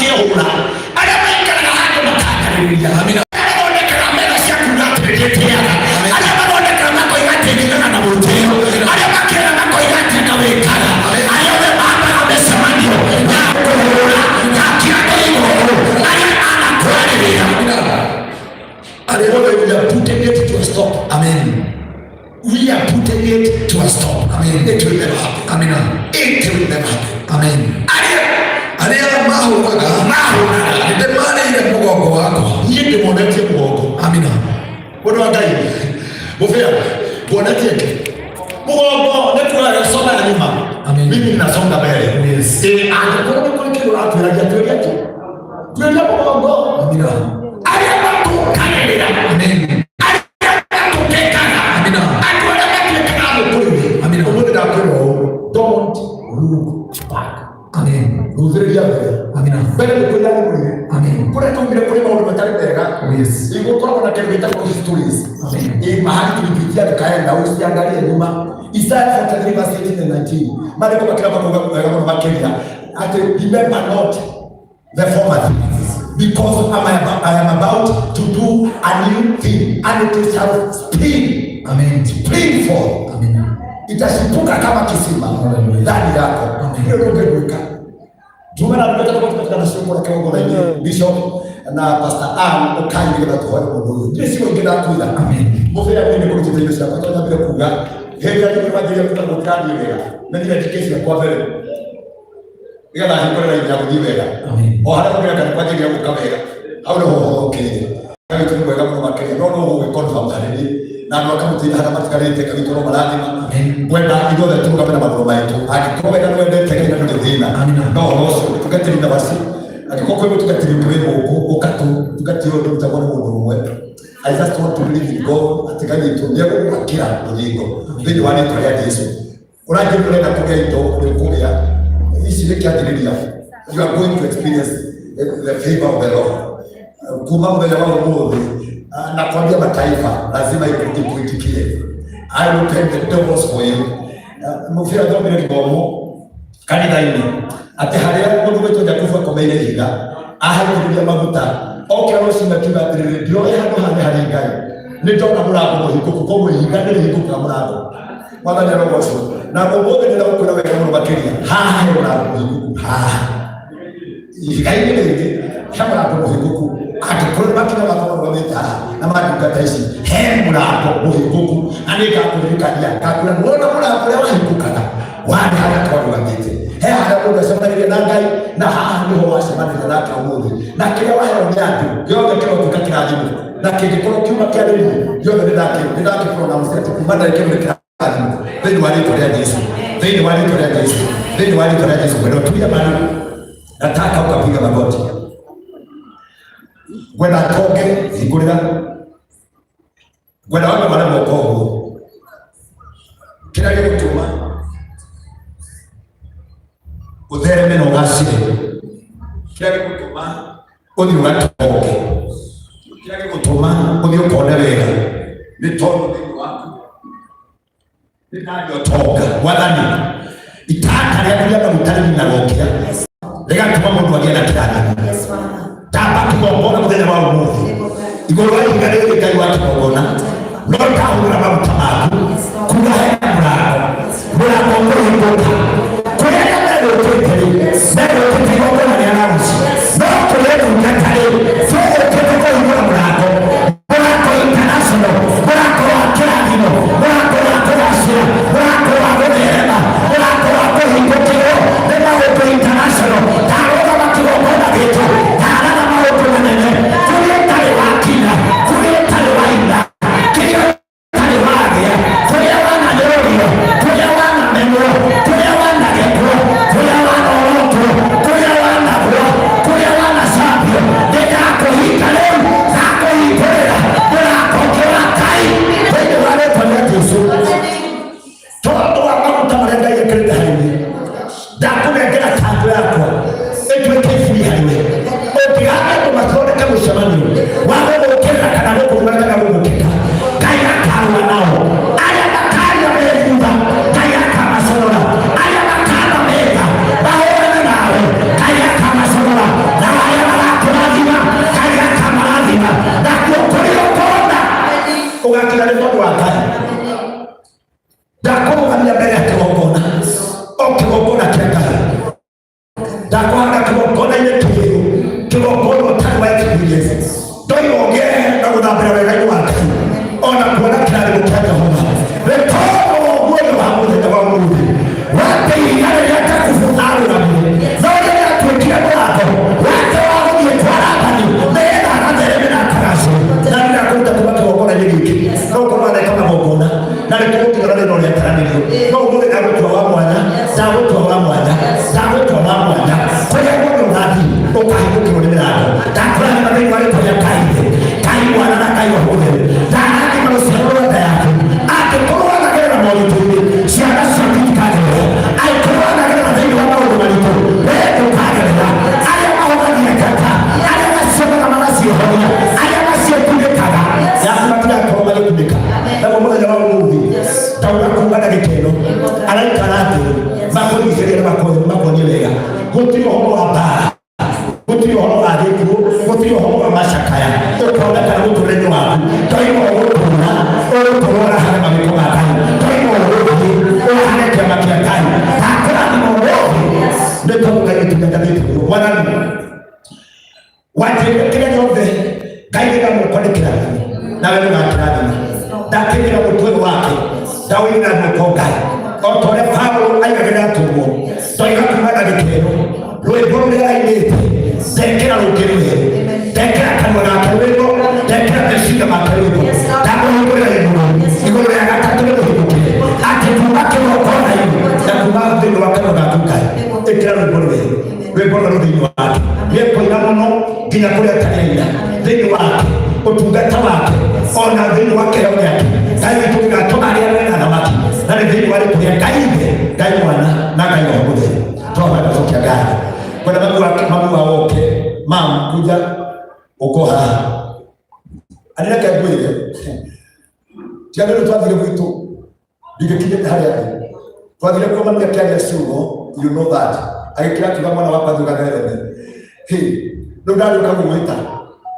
Makĩhũra arĩa maikaraga handũ makanjarĩrĩria. Amina. Arĩa mathondekaga metha cia kuuga atĩ nĩndĩtĩaga, arĩa mathondekaga makoiga atĩ ngiugaga na mũtĩo, arĩa makĩra makoiga atĩ ngawĩkaga, arĩa othe mambaga mĩcemanio ya kũhũra ya kĩandĩko arĩa manakwarĩrĩra. Arĩa Othe, we are putting it to a stop. Amen. We are putting it to a stop. Amen. It will never happen. Amina. It will never happen. Amen. Arĩa Arĩa mahũraga mahũraga nĩndĩmarĩire mũgongo wakwa. Niĩ ndĩmonetie mũgongo. Amina. Mũndũ wa Ngai, mũbĩa kuonetie kĩ mũgongo nĩ kuoya soma ya nyuma. Amen. Mimi ninasonga mbele. Yes. Eh, angĩkorwo nĩ kũrĩ kĩndũ ũratwĩragia, twĩrie kĩ, twĩrie mũgongo. Amina. Arĩa matũkanĩrĩra, Amen. arĩa matũkekaga, Amina. andũ arĩa matuĩkaga mũkũrĩ. Amina. Ũmũthĩ ndakwĩra ũũ, don't look back. Amen. Rũthĩrĩria mbere. Amina. Mbere nĩ kwĩra nĩ Amen. kũrĩa twaumire kũrĩ maũndũ matarĩ mega. Yes. Igũkoragwo na kĩndũ gĩtagwo histories. Amen. Mahali tulipitia tukaenda, usiangalie nyuma. Isaiah 43 verse 18 and 19, maandĩko makĩra makuga wega mũno makĩria atĩ, "Remember not the former things, because I am about to do a new thing, and it shall spring Amen. spring forth." Amen. Itachipuka kama kisima Hallelujah. ndani yako. Amen. Hiyo ndio ũngĩgwĩka. Tume na ndungata tũgũtũka na ciũkũra kĩgongona-inĩ, Bishop na Pastor Ann, ũkai nĩgetha tũhoe mũndũ ũyũ. Ndirĩ ciugo ingĩ ndakwĩra. Amen. Mũbĩra niĩ nĩ kũrutĩte indo ciakwa tondũ nyambire kuga hĩndĩ ĩrĩa niĩ wanjĩrĩria kuga gũtirathiĩ wega, menyire njike ciakwa mbere nĩgetha hingũre raini ya gũthiĩ wega. Amen. O harĩa mũbĩra kana kwanjĩrĩria gũka wega, hau nĩho ũhoro ũkĩrĩire. Ngai witũ nĩ mwega mũno makĩria, no no gũgĩconfirm harĩ niĩ na andũ akamũteithia harĩa matigarĩte. Ngai witũ no marathima. Amen. Ngwenda ithuothe tũrũgame na magũrũ maitũ angĩkorwo wega nĩwendete Ngai na ndũrĩ thĩna. Amina. No ũhoro ũcio mũtungatĩri na waci, angĩkorwo kwĩ mũtungatĩri ũngĩ wĩ gũkũ ũkatũ mũtungatĩri ũyũ ndũrutagwo nĩ mũndũ ũmwe. I just want to believe in God atĩ Ngai witũ nĩ egũgwakĩra rũthingo thĩinĩ wa rĩtwa rĩa Jesu. Ũrangĩ ũrenda kũgĩa indo, nĩ ũkũgĩa ici nĩ kĩanjĩrĩria. You are going to experience the favor of the Lord kuma mũthenya wa ũmũthĩ. Nakwambia mataifa lazima ikuitikie. I will open the doors for you. Mũbira thomire gĩthomo kanitha-inĩ atĩ harĩa mũndũ gwĩtwo Jakubu akomeire ihiga ahaitĩrĩria maguta, okĩra rũcinĩ akiuga atĩrĩrĩ, "Ndiroĩ handũ haha nĩ harĩ Ngai, nĩ ndona mũrango mũhingũku." Koguo ihiga nĩ rĩhingũkaga mũrango. Mwathani arogocwo. Na ũmũthĩ ndĩrenda gũkwĩra wega mũno makĩria, haha he mũrango mũhingũku, haha ihiga-inĩ rĩngĩ he mũrango mũhingũku. Angĩkorwo nĩ makinya makwa marũgamĩte haha na mandungata ici, he mũrango mũhingũku, na nĩ ngakũririkania, ngakwĩra wona mũrango ũrĩa wahingũkaga warĩ harĩa twarũgamĩte, he harĩa mũndũ acemanĩrie na Ngai, na haha nĩho wacemanirie nake ũmũthĩ, na kĩrĩa waheo nĩ andũ gĩothe kĩrotuĩka kĩrathimo, na kĩngĩkorwo kiuma kĩarĩrie gĩothe nĩ ndakĩpronounce atĩ kuma ndagĩka ĩno nĩ kĩrathimo thĩinĩ wa rĩtwa rĩa Jesu, thĩinĩ wa rĩtwa rĩa Jesu, thĩinĩ wa rĩtwa rĩa Jesu. Mwendo tulia mali, nataka ukapiga magoti. Ngwenda tonge hingũrĩra, ngwenda wambe mare moko ũguo, kĩrĩa gĩgũtũma ũthereme na ũgacĩre, kĩrĩa gĩgũtũma ũthiĩ ũgatonge, kĩrĩa gĩgũtũma ũthiĩ ũkone wega, nĩ tondũ thĩinĩ waku nĩ ndari ũtonga. Mwathani, itata rĩaku rĩa maguta rĩninaga ũkĩa rĩgatũma mũndũ agĩe na kĩrathimo. Yes, Father. Tamba kĩgongona mũthenya wa ũmũthĩ igũrũ wa ihiga rĩrĩ, Ngai wa kĩgongona, no ndahũra maguta maku kuga hena mũrango, mũrango ũkũhingũka kũrĩa arĩa megũkĩte rĩ, megũkĩte igongona rĩa launch, no kũrĩa ndungata rĩ, tũgũkĩte kũhingũra mũrango, mũrango international, mũrango wa kĩrathimo, mũrango wa kũgacĩra, mũrango wa gũtherema, mũrango wa kũhingũkĩrwo nĩ maũndũ international. Ndarũgama kĩgongona gĩkĩ, ndarara maũndũ manene kũrĩa ũtarĩ wakinya, kũrĩa ũtarĩ waina, kĩrĩa ũtarĩ wagĩa, kũrĩa wananyũrũrio, kũrĩa wanamenwo, kũrĩa wana Ndakũhanda kĩgongona-inĩ kĩerũ, kĩgongona ũtarĩ wa experience. Ndoiga ũgĩe na gũthambĩra wega-inĩ wa Ngai, ona kuona kĩrathimo kĩa Jehova. Rĩkorwo muoyo wa mũthenya wa ũmũthĩ wate ihiga rĩrĩa Jakubu arũgamire, no rĩrĩa atuĩkire mũrango wake wa gũthiĩ kwa Labani nĩgetha agathereme na akagacĩre. Na nĩ ndakũruta kuma kĩgongona-inĩ gĩkĩ, no ũkorwo waneka magongona na nĩ tũgũtigana rĩno rĩataranĩrio, no ũmũthĩ ndagũtua wa mwanya, ndagũtua wa mwanya, ndagũtua wa mwanya. Kũrĩa guothe ũgathiĩ ũkahingũkĩrwo nĩ mĩrango. Ndakũrathima thĩinĩ wa rĩtwa rĩa Ngai Ithe, Ngai Mwana na Ngai Roho Mũtheru. Ndarathima rũciaro rwa nda yaku. Angĩkorwo wanagerera moritũ-inĩ, ciana ciaku itikagerera. Angĩkorwo wanagerera thĩinĩ wa maũndũ maritũ, wee ndũkagerera. Arĩa mahũragia njata, arĩa macionaga magaciohoria, arĩa maciĩkunĩkaga, yaku matigakorwo magĩkunĩka. Naguo mũthenya wa ũmũthĩ ndauga kuma ndagĩka ĩno araikara thĩ makũrigicĩrie na makuonie wega. Gũtirĩ ũhoro wa mbara, gũtirĩ ũhoro wa gĩkuũ, gũtirĩ ũhoro wa macakaya ũkonekana mũtũrĩre-inĩ waku. Ndoiga ũgũtũra, ũgũtũra ũrahane mawĩko ma Ngai. Ndoiga ũgũthiĩ ũrahane kĩama kĩa Ngai. Ndakũrathima ũmũthĩ nĩ tondũ Ngai witũ nĩajathĩte ũguo. Mwathani, wanjĩrire kĩrĩa gĩothe ngaigĩrĩra moko nĩ kĩrathimo, nawe nĩũgakĩrathima. Ndakĩigĩrĩra mũtwe wake, ndaũigĩrĩra moko Ngai, o ta ũrĩa Paũlũ aigagĩrĩra atũmwo. Ndoiga kuma ndagĩka ĩno rwĩmbo rũrĩa arainĩte ndekĩra rũngĩ rwerũ, ndekĩra kanua gake rwĩmbo, ndekĩra meciria make rwĩmbo. Ndamũhingũrĩra igũrũ, igũrũ rĩa gatatũ nĩmũhingũkĩre, atĩ kuma kĩgongona-inĩ na kuma thĩinĩ wa kanua gaku Ngai ĩkĩra rwĩmbo rwerũ, rwĩmbo rwerũ thĩinĩ wake. Nĩekũina mũno nginya kũrĩa atarĩ aina thĩinĩ wake, ũtungata wake, ona thĩinĩ wa kĩheo gĩake. Ngai witũ gĩgatũma arĩa mena thamaki, na nĩ thĩinĩ wa rĩtwa rĩa Ngai Ithe, Ngai Mwana na Ngai Roho Mũtheru. Twahoya gũcokia ngatho kwenda mami wa mami wa woke mam kuja uko haha arĩ reke ngwĩre tiga nĩ twathire gwitũ ndingĩkinyĩte harĩa ndĩ. Twathire kuo mami akĩaria ciugo, you know that, agĩkĩra akiuga mwana wakwa thiĩ ũgathereme. Hĩ, rĩu ndarĩũka gũgwĩta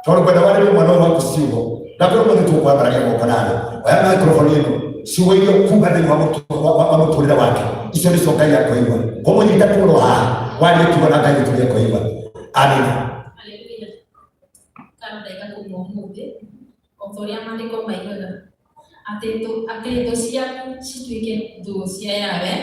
tondũ ngwenda warĩrie mwana ũyũ waku ciugo. Ndakwĩra ũmũthĩ tũkwambararia guoko nawe, oya microphone ĩno, ciugo iria ũkuga thĩinĩ wa mũtũrĩre wake, icio nĩcio Ngai akũigua. Kũmũnyita tuoro haha warie kiugo na Ngai witũ nĩekũigua. Amina. Haleluya. Kana ndaiga kuma ũmũthĩ o ta ũrĩa maandĩko maigaga atĩ thũ ciaku cituĩke thũ cia Yahweh,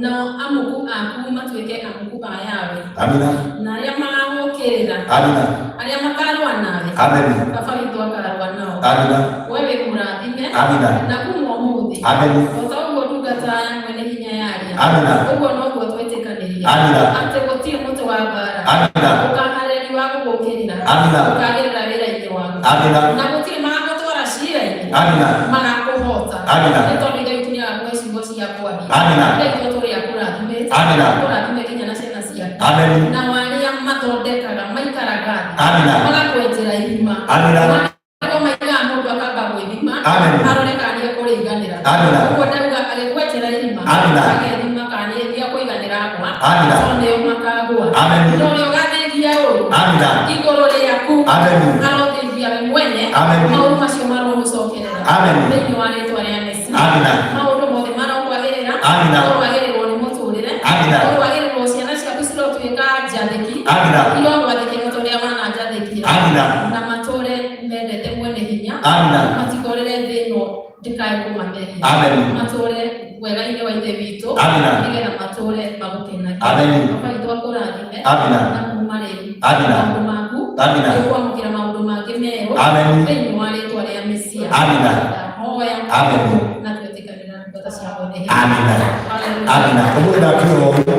nao amuku aku matuĩke amuku a Yahweh. Amina. Na arĩa magagũũkĩrĩra, Amina. arĩa makarũa nawe, Amen. Baba witũ akarũa nao. Amina. We wĩ mũrathime. Amina. Na kuma ũmũthĩ, Amen. o ta ũguo ndungata ya mwene hinya yaria, Amina. ũguo noguo twetĩkanĩria Amina. atĩ gũtirĩ mũtĩ wa mbara Amina. ũkaharĩrio wa gũgũũkĩrĩra Amina. ũkagĩrĩra wĩra-inĩ waku. Amina. Na gũtirĩ magagũtwara cira-inĩ Amina. magakũhota. Amina. Nĩ tondũ Ithe witũ nĩagakũhe ciugo cia kwaria. Amina. Ithe witũ atũũre akũrathimĩte. Amina. Akũrathime nginya na ciana ciaku. Amen. Nao arĩa mathondekaga maikaraga thĩ Amina. magakwenjera irima. Amina. Maandĩko maigaga mũndũ akamba gwĩthima Amen. arore kana nĩekũrĩiganĩra. Amina. Ũguo ndauga agĩkwenjera irima Amina. agethima kana nĩekũiganĩra agwa. Amina. Tondũ nĩo makagũa. Amen. Na ũrĩa ũgathĩngia ũru Amina. igũrũ rĩaku Amen. arothĩngia we mwene. Amen. Maũru macio maromũcokerera Amen. thĩinĩ wa rĩtwa rĩa Mesia. Amina. Maũndũ mothe marokwagĩrĩra. Amina. Ũrowagĩrĩrwo nĩ mũtũrĩre. Amina. Ũrowagĩrĩrwo ciana ciaku cirotuĩka njathĩki. Amina. Irogwathĩkĩra ta ũrĩa wananjathĩkĩra. Amina. Na matũre mendete mwene hinya. Amina. Matikorere thĩ ĩno ndĩkae kũmameria. Amen. Matũre wega-inĩ wa Ithe witũ. Amina. Nĩgetha matũre magũkenagia. Amen. Baba witũ akũrathime. Amina. Na kuma rĩu Amina. maũndũ maku Amina. nĩũkwamũkĩra maũndũ mangĩ merũ Amen. thĩinĩ wa rĩtwa rĩa Mesia. Amina. Ndahoya Amen. na twetĩkanĩra na ndungata cia mwene hinya. Amina. Hallelujah. Amina. Ũmũthĩ ndakwĩra ũũ,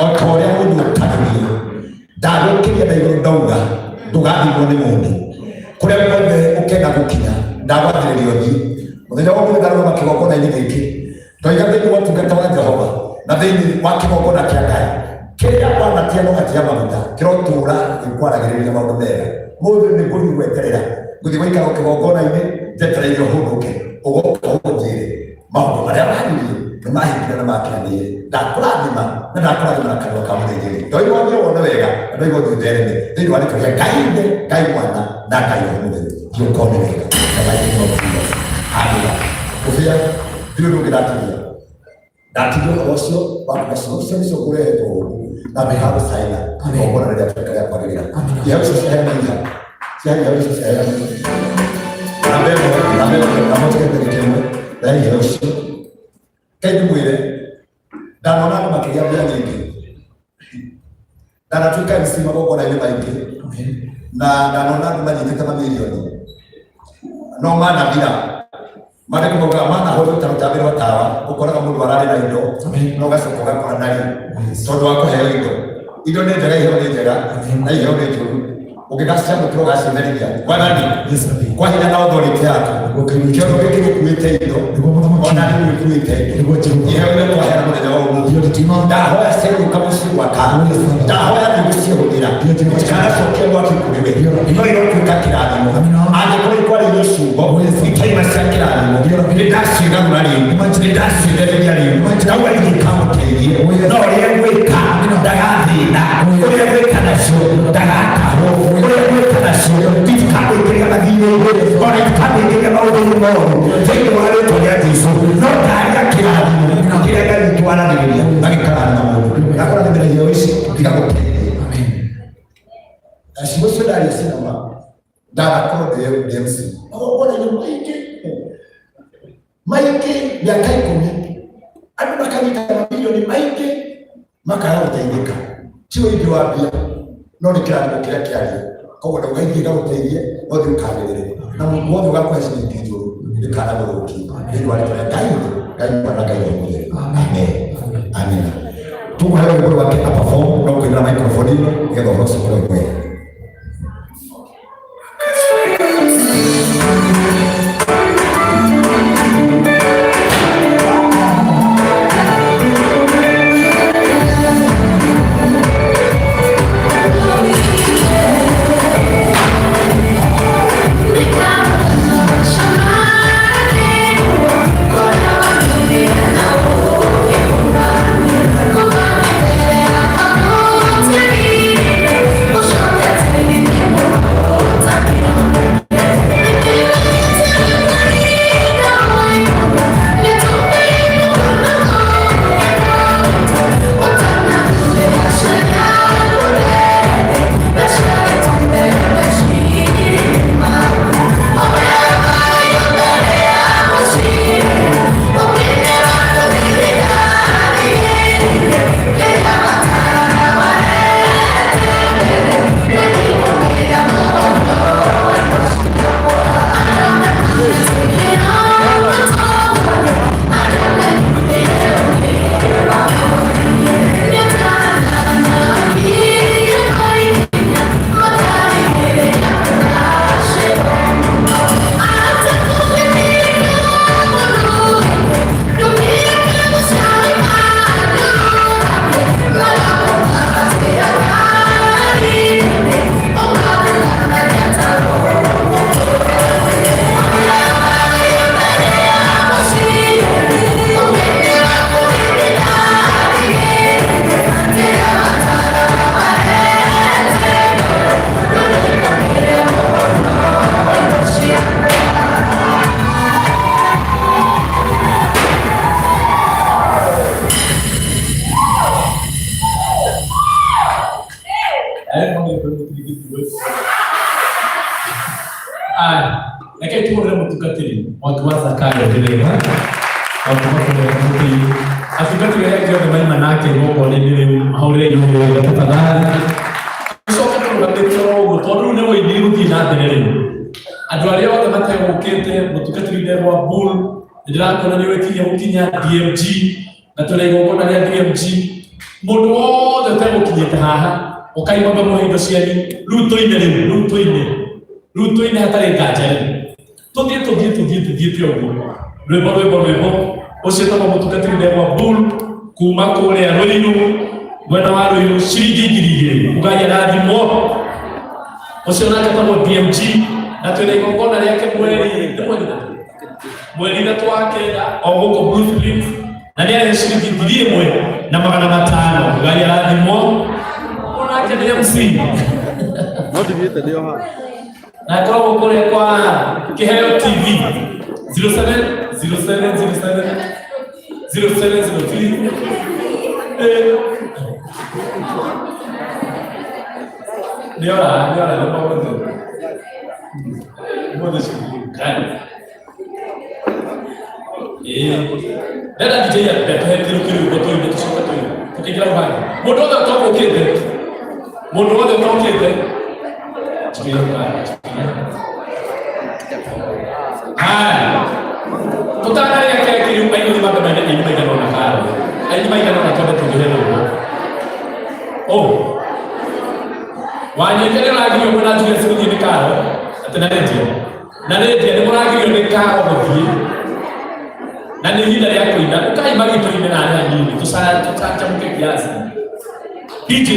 o ta ũrĩa mũndũ ũkagĩrio, ndagũkĩria na igũrũ ndauga ndũgathimwo nĩ mũndũ. Kũrĩa guothe ũkenda gũkinya, ndagwathĩrĩria ũthiĩ. Mũthenya wa ũmũthĩ ndarũgama kĩgongona-inĩ gĩkĩ, ndoiga thĩinĩ wa ũtungata wa Jehova na thĩinĩ wa kĩgongona kĩa Ngai, kĩrĩa wanatia no gatia maguta, kĩrotũra gĩkwaragĩrĩria maũndũ mega. Mũthĩ nĩ ngũthiĩ gweterera, ngũthiĩ gũikara kĩgongona-inĩ njetereire ũhũndũke, ũgoka ũnjĩre maũndũ marĩa waririe nĩ mahingire na makinyanĩire. Ndakũrathima na ndakũrathima na kanua ka mũthĩnjĩri. Ndoiga ũthiĩ wone wega, na ndoiga ũthiĩ ũthereme thĩinĩ wa rĩtwa rĩa Ngai Ithe, Ngai Mwana na Ngai Roho Mũtheru. Thiĩ ũkone wega. Na Ngai nĩ wa Jesus. Amina. Kũbĩa, ndirĩ ũndũ ũngĩ ndatigia. Ndatigire ũhoro ũcio wa kuga ciugo icio nĩcio ngũrehetwo gũkũ na ndĩkagũcaĩra igongona rĩrĩa rĩtuĩka rĩa kwagĩrĩra. Iheo icio ciaheana iha ciaheana iheo icio ciaheana namba ĩmwe namba ĩmwe namba tigete gĩkĩmwe na iheo icio kaĩ ndĩmwĩre ndanona andũ makĩgĩa mbia nyingĩ ndanatuĩka MC magongona-inĩ maingĩ na ndanona andũ manyitĩte mamirioni no manathira maandĩko maugaga manahũrwo ta rũtambĩ rwa tawa ũkoraga mũndũ ararĩ na indo no ũgacoka ũgakora ndarĩ tondũ wa kũheo indo indo nĩ njega iheo nĩ njega na iheo nĩ njũru ũngĩgaciamũkĩra ũgacimerithia mwathani kwa hinya na authority yaku kĩondo gĩkĩ gĩkuĩte indo ona nĩ gĩkuĩte indo iheo iria twaheana mũthenya wa ũmũthĩ ndahoya ciagũka mũciĩ gwaka ndahoya thiĩ gũcihũthĩra itikanacokie mwaki kũrĩ we no irotuĩka kĩrathimo angĩkorwo ikwarĩirio ciugo itaima cia kĩrathimo nĩ ndaciĩgarũra rĩu nĩ ndaciĩthereria rĩu ndauga ithiĩ no ũrĩa ngwĩka ndagathĩna ũrĩa ngwĩka nacio ndagatahwo ũrĩa ngwĩka nacio itikamũingĩria mathiirĩ-inĩ ona itikamũingĩria maũndũ-inĩ moru thĩinĩ wa rĩtwa rĩa Jesũ no ndaria kĩrathimo kĩrĩa Ngai witũ aranĩrĩria na gĩkarathima mũndũ ndakũrathimĩra iheo ici igagũteithia na ciugo icio ndaria ciĩna ma ndanakorwo ndĩ MC magongona-inĩ maingĩ maingĩ mĩaka ikũmi andũ makanyita mamirioni maingĩ makaga gũteithĩka ti ũingĩ wa mbia no nĩ kĩrathimo kĩrĩa kĩario koguo ndauga ithiĩ ngagũteithie no thiĩ ũkanĩrĩre na mũndũ wothe ũgakũhe ciringi njũru ndĩkanamũthũkie thĩinĩ wa rĩtwa rĩa Ngai Ngai mwana Ngai roho mũtheru amen amen tũkũheo rwĩmbo rwake aperform no kũinĩra microphone ĩno nĩgetha ũhoro ũcio ũkorwo wĩ mwega. Reke tuhũrĩre mũtungatĩri mwaki wa Zakayo ndĩrĩga wakuma kũrĩa mũtĩ-inĩ atungatĩri arĩa angĩ othe maima nake igongona-inĩ rĩu mahũrĩre igũrũ wega tafadhali tũcoke tũrũgamĩte oro ũguo tondũ rĩu nĩ wũini gũthiĩ na mbere rĩu andũ arĩa othe mategũkĩte mũtungatĩri ndegwa Bull nĩndĩrakuona nĩ ũrĩkirie gũkinya DMG na tũrĩ igongona rĩa DMG mũndũ wothe ũtegũkinyĩte haha ũkaimba mũhe indo cianyu rĩu tũine rĩu rĩu tũine rĩu tũine hatarĩ nganja rĩu tũthiĩ tũthiĩ tũthiĩ tũthiĩte ũguo rwĩmbo rwĩmbo rwĩmbo ũcio wĩtagwo mũtungatĩri ndegwa Bull kuma kũrĩa Rũirũ mwena wa Rũirũ ciringi ngiri igĩrĩ ugagia rathimwo ũcio nake etagwo DMG na twĩna igongona rĩake mweri nĩ mweri ithatũ mweri ithatũ wa kenda o gũkũ Blue Springs na nĩ arĩhe ciringi 1500 ugagia rathimwo onake nĩ MC No ndithiĩte ndĩ o haha. Na akoragwo kũrĩa kwa Kĩheo TV 07 07 07 0703 eh nĩora nĩora nĩ maũndũ mothe cukuru ĩĩ ndenda DJ atũhe kĩrũ kĩrũ tũine tũcoke tũine tũkĩingĩra rũhanga mũndũ wothe ũtokũkĩte mũndũ wothe ũtokĩte njigĩre rũhanga haya tũtanarĩa keki rĩu aini mambe maine aini maigana ũna karo aini maigana ũna twambe tũngĩhe rũrũ oh wanyite nĩ ũragirio mwena Julius gũthiĩ nĩ karo atĩ na Lydia na Lydia nĩ mũragirio nĩ karo gũthiĩ na nĩ ihinda rĩa kũina ũkai magitũine na arĩa anini tũcanjamũke kiasi DJ.